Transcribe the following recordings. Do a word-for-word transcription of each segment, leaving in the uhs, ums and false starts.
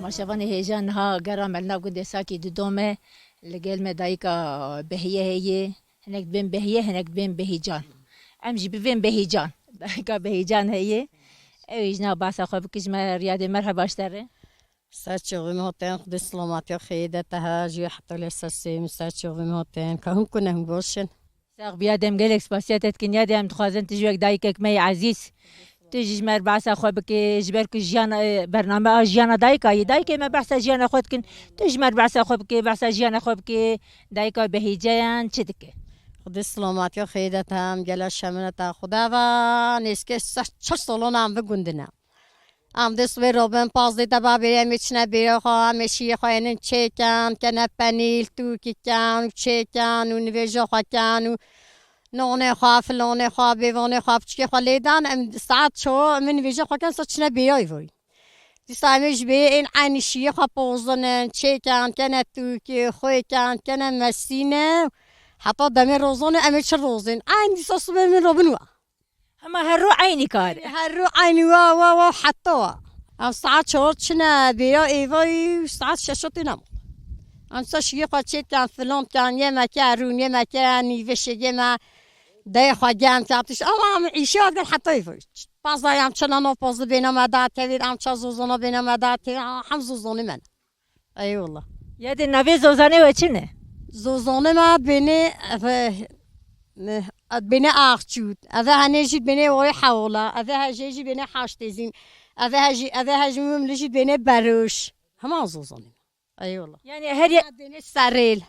Maşevanê hêja niha gera me li nav gundê Sakî Didome, li gel me dayika Behiye heye. Hinek dibên Behiye, hinek dibên Behîcan. Em jî bivên Behîcan. Dayika Behîcan heye. Ew jî niha behsa xwe bike ji me, Riyadê, merheba ji te re. Ser çavê min hatên, Xwedê silamatiya xêrê de te he, jî heta lê ser sê min ser çavê min hatên. Ka hûn ku ne hûn baş in? Sax biya dem, gelek spasiya te dikin. Yadê, em dixwazin tu ji wek dayikek me yê ezîz, tu jî ji me re behsa xwe bike, ji ber ku jiyan, e, bername a jiyana dayika yê. Dayikê me behsa jiyana xwe dikin. Tu ji me re behsa xwe bike, behsa jiyana xwe bike. Dayika Behîceyan çi dike? Xwedê silamatiya xêrê de te em gele şemine te. Xwedê ve nêzkê se-, çar salon em vi gundine. Em dê sibê robin pazdê te ba bêrê, em ê çine bêrê xwe, em ê şiyê xwe ênin çêken, kene penîl, tûkî ken û çêken û nivêja xwe ken û nonê xwe, filonê xwe, bêvanê xwe, piçikê xwe lê dan, em saet ço em ê nivêja xwe ken, sa çine bêrayî voy. Dîsa em ê ji bê ên eynî şiyê xwe pozinin, çêken, kene tûkî, xwêken, kene mesîne, heta demê rozanê em ê çi rozên. Eyn dîsa sibê min robin wa. Hema her ro eynî kar e. Her ro eynî wa, wa, wa, heta wa. Em saet çar çine bêya êvayî û saet şeşo têne mal. Em sa şiyê xwe çêt ken, filan ken, yemeke rûn, yemeke nîvişê, yeme deyê xwe germ ken, tişt. Ama em îşê hat gel heta êvayî. Pazayê em çine nav pazî bêne me da tevîr, em ça zozana bêne me da tevîr, a, hem zozanê me ne. Eyvallah. Ya de navê zozanê we çi ne? Zozanê me bênê, eve, me, bênê Axçût. Eve henê jî bênê Orê Hewola. Eve hejê jî bênê Haştêzîn. Eve hejî, eve hejî mimli jî bênê Beroş. Hema zozanê me. Eyvallah. Yani her ye- Bênê Serêl.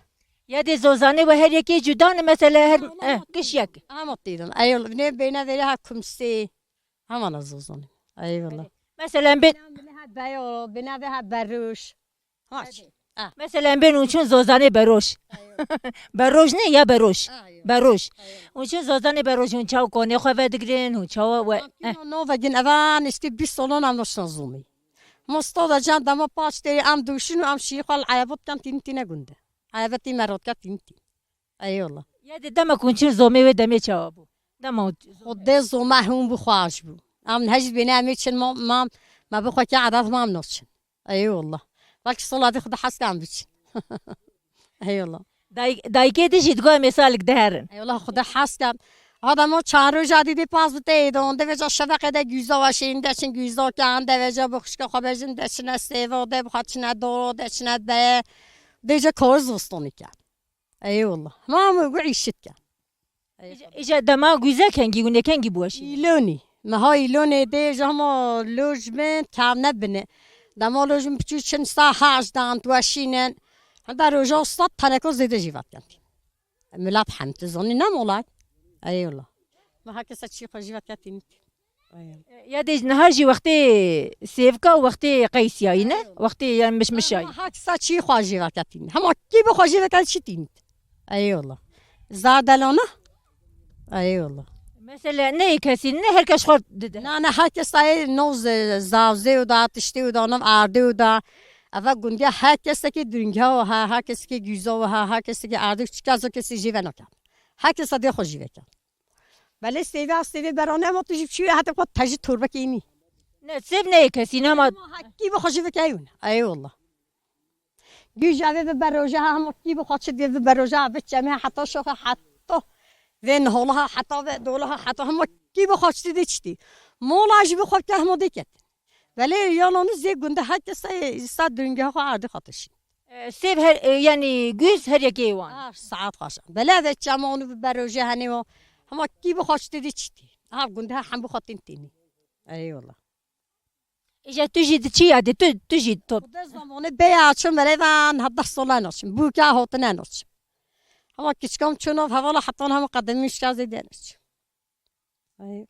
Ya de zozanê we her yekê cuda ne, mesela her, Eyvallah. Eh, kişiyek. Hema têdin. Eyvallah. Bênê, bênê verê ha Kumsê. Hemana zozanê. Eyvallah. Mesela ben Bênê ha Beyo, bênê ve ha Beroş. Haç. Hadi. Ah. Mesela ben hûn çûn zozanê Beroş. Eyvallah. Beroş ne ya Beroş? Ah, eyvallah. Beroş. Eyvallah. Hûn çûn zozanê Beroş, hûn çaw konê xwe vedigrin, hûn çawa we, eh. Kino no vegin eva niştî bîst salon em noşna zomî. Mosta da can dema paç tê em duşin û em şî xwe li eyebot kan tîn tîne gunde. Eyebetî me rot ka tîn tîn. Eyvallah. Ya de dema ku hûn çûn zomê wê demê çawa bû? Dema hûn Xwedê zoma hûn bû xweş bû. Em hej bêne em ê çin ma, ma, me bi xwe ke edat ma em noçin. Eyvallah. Belkî sola dî Xwedê hes ke em biçin. Eyvallah. Dayk-, dayikê de jî digo em ê salik diherin. Eyvallah, Xwedê hes ke. Adama çar roja dî dê pas bi tê don. Deveca şeveqê de güza ve şeyin deçin güza ke an deveca bi xuşka xwe bejin deçine sêva de bi xwe çine doro deçine de. Deca kor zostoni ke. Eyvallah. Ma me gu îşit ke. Îja, îja dema güze kengî û ne kengî bû weşî? Îlonî. Meha îlonê dê ji hema loj bin kevne bine. Dema loj bin piçû çin sa haş dan tu weşînin. Henda roja sed teneko zêde jî vat kentî. Milat hem tu zonî ne molay. Eyvallah. Meha kesa çî xwe jî vat kentî. Aya. Ya dê niha jî wextê sêvka û wextê qeysiyayî ne? Aya. Wextê, yani, mişmişayî. Ama hak sa çî xwe jî veketîn. Hema kî bi xwe jî veket çi tîn. Eyvallah. Zardelana? Eyvallah. Mesela ne kesî ne her kes xwe dide. Na, na, her kes ay noz zavzê û da, tiştê û da, nav ardê û da. Eva gundiya her kesekî dünga û ha, her kesekî güza û ha, her kesekî ardê û çika zo kesî jî venaka. Her kes dê xwe jî veket. Belê sêve, sêve berane ama tu jî biçî heta xwe tejî torbekê înî. Ne, sêv neyê kesî, ne ma. Ama ha kî bi xwe jî veke ew ne. Eyvallah. Gûj eve bi beroje ha, hema kî bi xwe çi diye bi beroje ha, bi çeme heta şoxe heta vê nihola ha, heta vê dola ha, heta hema kî bi xwe çi dê çi dê. Mola jî bi xwe ke hema dê ket. Belê yalanî zê gunde her kes sa dûngeha xwe erdî xwe tişî. E, sêv her, e, yani güz her yekê wan. Ah, saet xweş. Belê ve çeman û bi berojê henê wan. Hema kî bi xwe çi dî çi dî. Ha gunde hem bi xwe tîn tînî. Eyvallah. Îja tu jî di çi ya dî, tu, tu jî top. Xwedê zamanê bê ya çim belê van ha deh sola naçim. Bûka hotine naçim. Hema kiçkam çûna hevala hetan hema qedemî şka zêde naçim. Ay.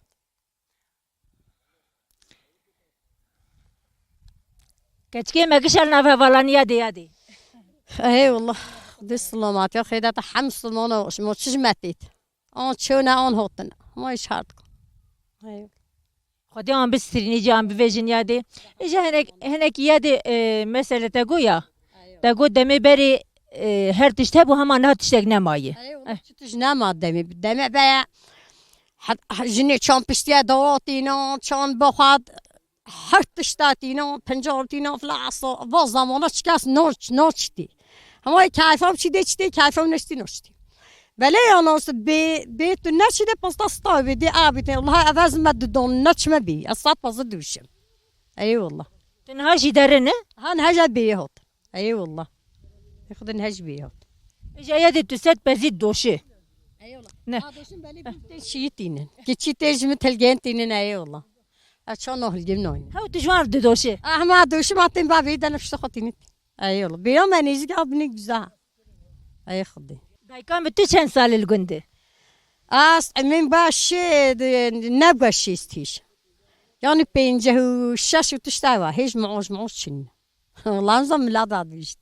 Keçikê me gişel nav hevalaniya de ya de. Ey wallah, Xwedê silamatiya xêdete hem Musulmana şima çi ji me têt. An çewne an hotine. Ma hiç hardik. Ey. Xwedê an bistirînî, cî an bivêjin ya de. Îja hinek, hinek ya de, e, mesele te go ya. Te go demê berê, e, her tişt hebû, hema niha tiştek nemaye. Ey, wala çi tişt nema demê. Demê be, he, he, jinê çan piştiye dawatîna, çan bixwat, her tişta tîna, pencar tîna, filan, esa, va zamana çi kes naç-, naçitî. Hema keyfa çi dê çi dê, keyfa neçtî naçitî. Belê ya nas bê, bê tu neçî dê pasta sta bê, dê abi dê. Allah evez me didon, neçme bê. Ez saet pazı duşim. Eyvallah. Tu niha jî derin e? Ha, niha jî bê hat. Eyvallah. Xudin hej bê hat. Îca ya dê tu set pezî doşi. Eyvallah. Ne. Ha, doşim belê bê tê şiî tînin. Kiçî tê ji min telgen tînin, eyvallah. Ha, çano hilgim noyne. Hew tu ji wan didoşi. Ah, ma doşim a tên ba vê dene fişte xwe tînit. Eyvallah. Bêya me nêzik a binê güzel. Ey Xwedê. Dayika min tu çend sal li gund e? Ez emên ba şê, ne ba şêst hîş. Yani pênceh û şeş û tişta va. Hêj mioş mioş çin. Lan zam mila da dişt.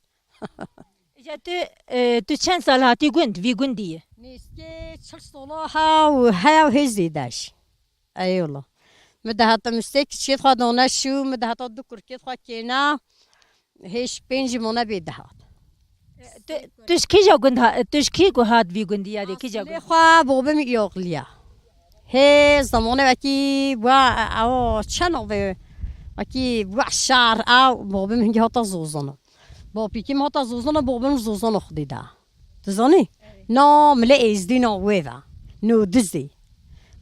Îca tu, e, tu çend sal hatî gund, vî gundî yî? Nêzkê çil sola ha û heya û hê zêdeş. Eyvallah. Mi de heta mistê kiçiyê xwe done şû, mi de heta du kurkê xwe kêna, hêj pêncî mone bê de hat. Tu, tu ji kîja gund ha-, tu ji kî gu-, hat vî gundî ya dê, kîja gund? Xwe bobim yoxliya. Hê zamanê wekî wa, ew çend ave, wekî wa şar, ew bobim hingî hata zozana. Bapîkî min hata zozana, bobim zozana xwedî da. Tu zanî? Na milê êzdî na wê ve. Nodizê.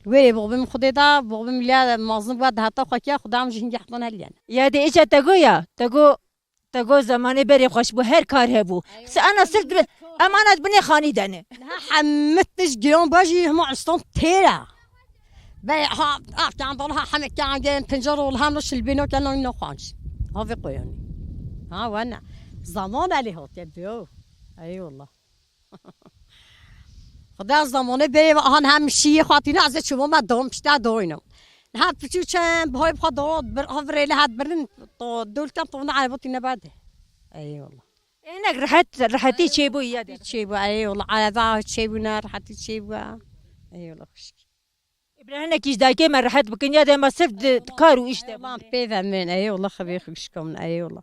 Wê bobim xwedê da, bobim lê mazin ve diheta xwe kiya, xwedam ji hingî hetan helyen. Ya dê îca te go ya, te go, te go zemanê berê xweş bû, her kar hebû. Se ana sir dibe, emanet binê xanî dene. Niha hemit tij giyan bajî hema istan têra. Be ha, ha, kan dal ha, heme kan gen pencar ol, hem şilbino kan oyun xwanç. Ha ve koyani. Ha, wana. Zaman eli hot ya diyor. Eyvallah. Xwedê zamanê bê han hem şiyê xwatîne ez ê çûbûm me dom pişta doyno. Niha piçû çend bihay xwe do bir ha virêle hat birin to dulkan to ne arabotî ne bade. Eyvallah. Hinek rehet, rehetî çêbû ya de. Çêbû, eyvallah. Araba çêbûne, rehetî çêbû. Eyvallah xişk. Îbrahîmekî ji dayikê me rehet bikin ya de me sirf di kar û îş de. Eyvallah pê ve min, eyvallah xebê xişka min, eyvallah.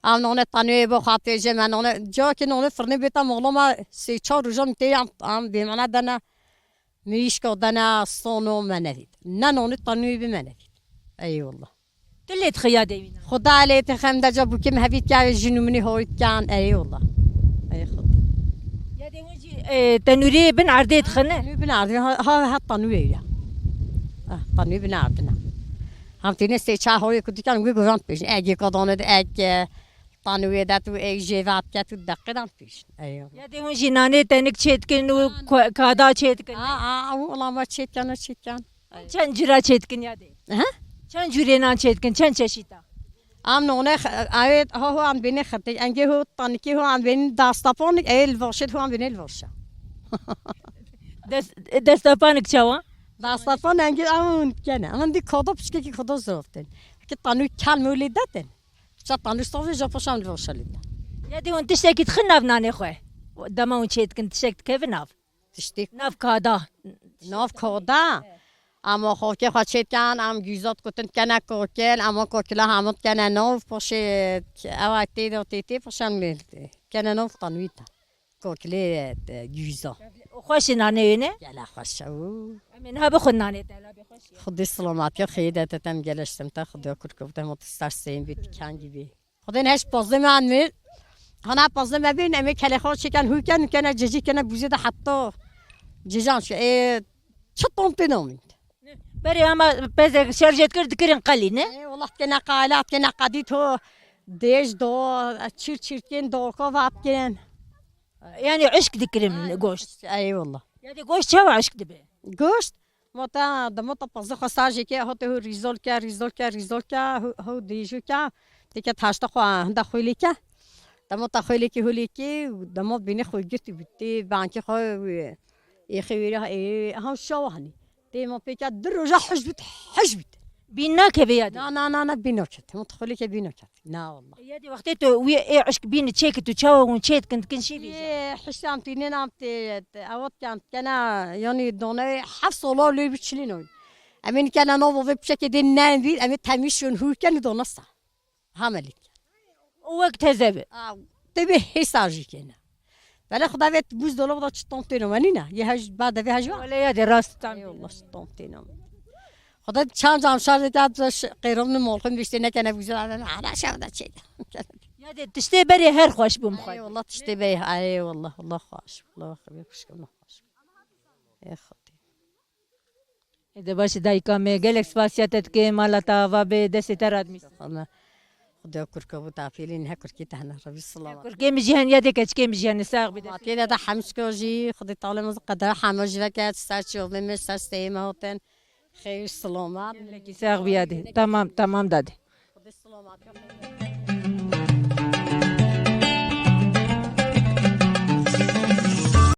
Ev nane tanûyê bo xatê je me nane, cakê nane firnê bêta moxlo me sê çar roja min tê em, em bêmane dene, mirîşka dene, sono me nevît. Ne nane tanûyê bi me nevît. Eyvallah. Tu lê dixî ya dê wîna? Xuda lê te xem de ca bûkê min hevît ke jin û minî hoyt kan, eyvallah. Ey Xuda. Ya dê hûn jî, e, tenûrê bin erdê dixine? Tenûrê bin erdê, ha, ha, ha tanûrê ya. Ah, tanûrê bin erdine. Hem têne sê çar hoyê ku dikan wê guvan pêjin. Egê kadane de ek, e, tanûrê de tu ek jêvat ke tu deqedan pêjin. Eyvallah. Ya dê hûn jî nanê tenik çê dikin û ko-, kada çê dikin? A, a, a, wala me çê dikan, çê dikan. Çend cura çê dikin ya dê? He? Çend curê nan çê dikin? Çend çeşîta? Am none, evet, ha ho am bêne xirtê. Engê ho tanikê ho am bêne dastaponik, e li vaşet ho am bêne li vaşa. Des-, destapanik çawa? Dastapon engê am kene. Am di kodo piçkekî kodo zoftin. Ki tanu kal mewlîdetin. Ça tanu sovê jo paşam li vaşa lîda. Ya dê hûn tiştekî dixin nav nanê xwe? Dema hûn çê dikin tiştek dikevin nav? Tiştê nav kada. Nav kada. Ama xokê xwe çêdikan, em gîzot kutin kene kokil, ama kokila hemû kene nav, poşê ewa tê de tê tê, poşem lê kene nav tanwî ta. Kokilê, e, gîzo. Xweş e nanê wê ne? Gele xweş e û. Em ê niha bixwin nanê te, la bê xweş e. Xwedê silamatiya xêr de te tem geleştim te, Xwedê kurkov te mot star seyim bî, tikan gibi. Xwedên heş pazdeh me anmir. Hana pazdeh me bên, em ê kelê xwe çêken, hû ken, kene cecî kene bûzê de heta cecan şu. Ê, çi tom tê namîn. Berê ama pezek şerjet kir dikirin qelî, ne? Ê, wala kene qayla, kene qadî to dêj do, çir çirkin do, kova apkirin. Yani eşk dikirin goşt. Eyvallah. Yani goşt çawa eşk dibe? Goşt, Mota, demota pazdeh xwe sar jê ke, hote hu rîzol ke, rîzol ke, rîzol ke, hu, hu dêjû ke, têke taşta xwe hinda xwêlê ke. Demota xwêlê ke, hulê ke, demot bînê xwe girtî bû. Tê bankê xwe, ê, êxê wêrê, ê, ha şawa hanî. Tê ma pêke du roja hij bût, hij bût. Bîn nakeve ya dê? Na, na, na, na, bîn naket. Mot xwêlê ke bîn naket. Na wallah. Ya dê wextê tu wî ê eşk bînî çêkî tu çawa hûn çê dikin, dikin şî bêje? Ê, hişam tînin am tê, tê, awat kan kena, yanî done heft sola lê bi çilîn oyn. Em ê kena navo ve piçekê dê nen vî, em ê temî şûn hû ken û donasa. Hamelik. O wek teze bi. A, tê bi hêsa jî kena. Belê Xuda vet buz dolab da çi tom têno wenî ne? Ye hej, ba devê hej va? Wele ya dê rast tam. Ey Allah, çi tom têno. Xweda çand cam şarjê te bize qêrov min molxin biştê nekene bûze. Ana şev de çêde. Yadê tiştê berê her xweş bûm xwe. Eyvallah tiştê bey. Eyvallah. Allah xweş. Allah xweş. Allah xweş. Ê Xwedê. Ê de baş e dayika me, gelek spasiya te dike, mala te ava be, destê te radmîs. Xwedê kurka bu tafîlîn he kurkî te hene. Rabî selamet. Kurkê min jî hen, yadê keçikê min jî hen, sax bî. Matiyê de de hemşko jî, Xwedê talê min qedere hema jî veke, ser çi olmê me, ser steyê me hoten. Xeyr selamet. Gelekî sax bî yadê. Tamam, tamam dadê. Xwedê selamet.